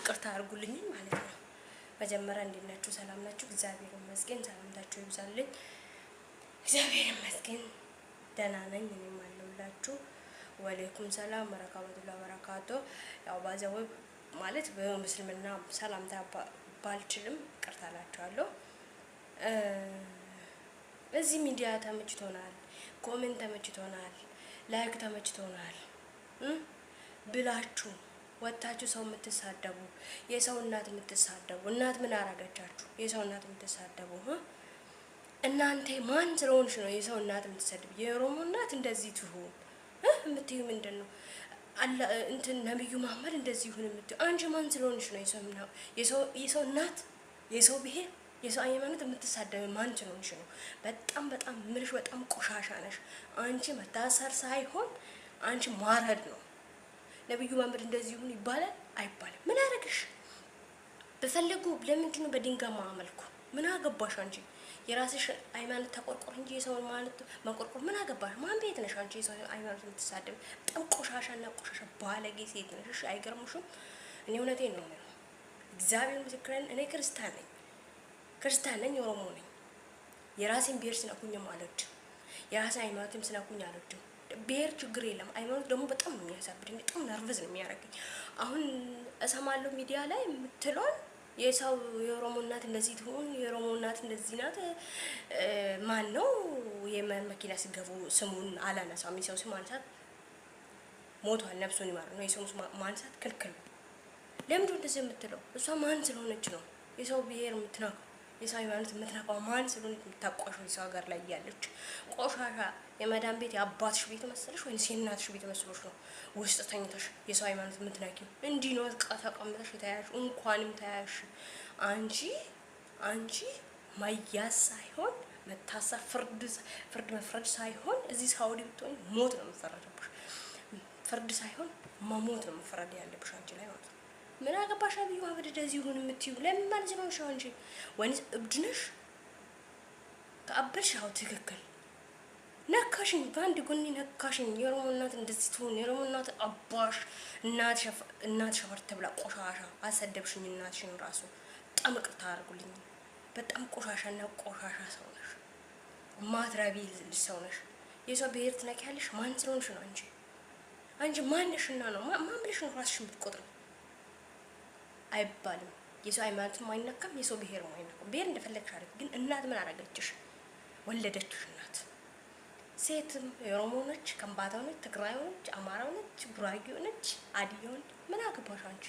ይቅርታ አድርጉልኝ ማለት ነው። መጀመሪያ እንዴት ናችሁ? ሰላም ናችሁ? እግዚአብሔር ይመስገን። ሰላምታችሁ ይብዛልኝ። እግዚአብሔር ይመስገን ደህና ነኝ። እኔም አለሁላችሁ። ወአለይኩም ሰላም ወረህመቱላሂ ወበረካቱ። ያው ባዘው ማለት በምስልምና ሰላምታ ባልችልም ይቅርታ እላችኋለሁ። እዚህ ሚዲያ ተመችቶናል፣ comment ተመችቶናል፣ like ተመችቶናል ብላችሁ ወጥታችሁ ሰው የምትሳደቡ፣ የሰው እናት የምትሳደቡ፣ እናት ምን አረገቻችሁ? የሰው እናት የምትሳደቡ እናንተ ማን ስለሆንሽ ነው የሰው እናት የምትሰድብ? የኦሮሞ እናት እንደዚህ ትሁን የምትዩ ምንድን ነው? እንትን ነብዩ መሀመድ እንደዚህ ይሁን የምትዩ አንቺ ማን ስለሆንሽ ነው? የሰው እናት፣ የሰው ብሄር፣ የሰው ሃይማኖት የምትሳደብ ማን ስለሆንሽ ነው? በጣም በጣም ምልሽ በጣም ቆሻሻ ነሽ አንቺ። መታሰር ሳይሆን አንቺ ማረድ ነው። ነብዩ መሀመድ እንደዚህ ይሁን ይባላል አይባልም? ምን አረግሽ? በፈለጉ ለምንድን ነው በድንጋይ ማመልኩ? ምን አገባሽ አንቺ? የራስሽ ሃይማኖት ተቆርቆር እንጂ የሰው ሃይማኖት መቆርቆር ምን አገባሽ? ማን ቤት ነሽ አንቺ የሰው ሃይማኖት የምትሳደብ? በጣም ቆሻሻና ቆሻሻ ባለጌ ሴት ነሽ። እሺ አይገርምሽም? እኔ እውነቴን ነው የምለው። እግዚአብሔር ምስክሬን፣ እኔ ክርስቲያን ነኝ፣ ክርስቲያን ነኝ፣ ኦሮሞ ነኝ። የራሴን ብሔር ስነኩኝም አልወድም። የራሴን ሃይማኖትም ስነኩኝ አልወድም። ብሔር ችግር የለም። ሃይማኖት ደግሞ በጣም ነው የሚያሳብደኝ፣ በጣም nervous ነው የሚያደርገኝ። አሁን እሰማለሁ ሚዲያ ላይ የምትለውን የሰው የኦሮሞ እናት እንደዚህ ትሁን፣ የኦሮሞ እናት እንደዚህ ናት። ማን ነው የመኪና ሲገቡ ስሙን አላነሳም። የሰው ስም ማንሳት ሞቷል፣ ነፍሱን ይማር ነው። የሰው ስም ማንሳት ክልክል ነው። ለምንድን ነው እንደዚህ የምትለው? እሷ ማን ስለሆነች ነው የሰው ብሔር የምትነካው? የሰው ሃይማኖት የምትነካው ማን ስለሆነች የምታቋሸው? የሰው ሀገር ላይ ያለች ቆሻሻ የመዳን ቤት የአባትሽ ቤት መሰለሽ ወይስ የእናትሽ ቤት መስሎሽ ነው ውስጥ ተኝተሽ የሰው ሃይማኖት የምትነኪው? እንዲህ ነው ተቀምጠሽ የተያያሽ። እንኳንም ተያያሽ። አንቺ መያዝ ሳይሆን መታሰር፣ ፍርድ መፍረድ ሳይሆን እዚህ ሳውዲ ብትሆኝ ሞት ነው የምፈረድብሽ። ፍርድ ሳይሆን መሞት ነው መፈረድ ያለብሽ አንቺ ላይ ማለት ነው። ምን አገባሽ አብዩ አህመድ እንደዚህ ይሁን የምትዩ ለምን ማለት ነው? አንቺ ወይንስ እብድ ነሽ? ከአበድሽ አዎ ትክክል ነካሽኝ፣ በአንድ ጎኔ ነካሽኝ። የኦሮሞ እናት እንደዚህ ትሁን፣ የኦሮሞ እናት አባሽ እናት ሸፈር ተብላ ቆሻሻ አሰደብሽኝ። እናትሽን ራሱ በጣም ይቅርታ አድርጉልኝ። በጣም ቆሻሻና ቆሻሻ ሰው ነሽ፣ ማትረቢ ሰው ነሽ። የሰው ብሔር ትነኪያለሽ። ማን ስለሆንሽ ነው አንቺ? አንቺ ማንሽና ነው? ማን ብለሽ ነው ራስሽ የምትቆጥሪው? አይባልም። የሰው ሃይማኖትም አይነካም፣ የሰው ብሔርም አይነካም። ብሔር እንደፈለግሽ አድርግ፣ ግን እናት ምን አረገችሽ? ወለደችሽ እናት። ሴትም የኦሮሞ ነች፣ ከምባታ ነች፣ ትግራይ ነች፣ አማራ ነች፣ ጉራጌ ነች፣ አድያ ነች። ምን አገባሽ አንቺ?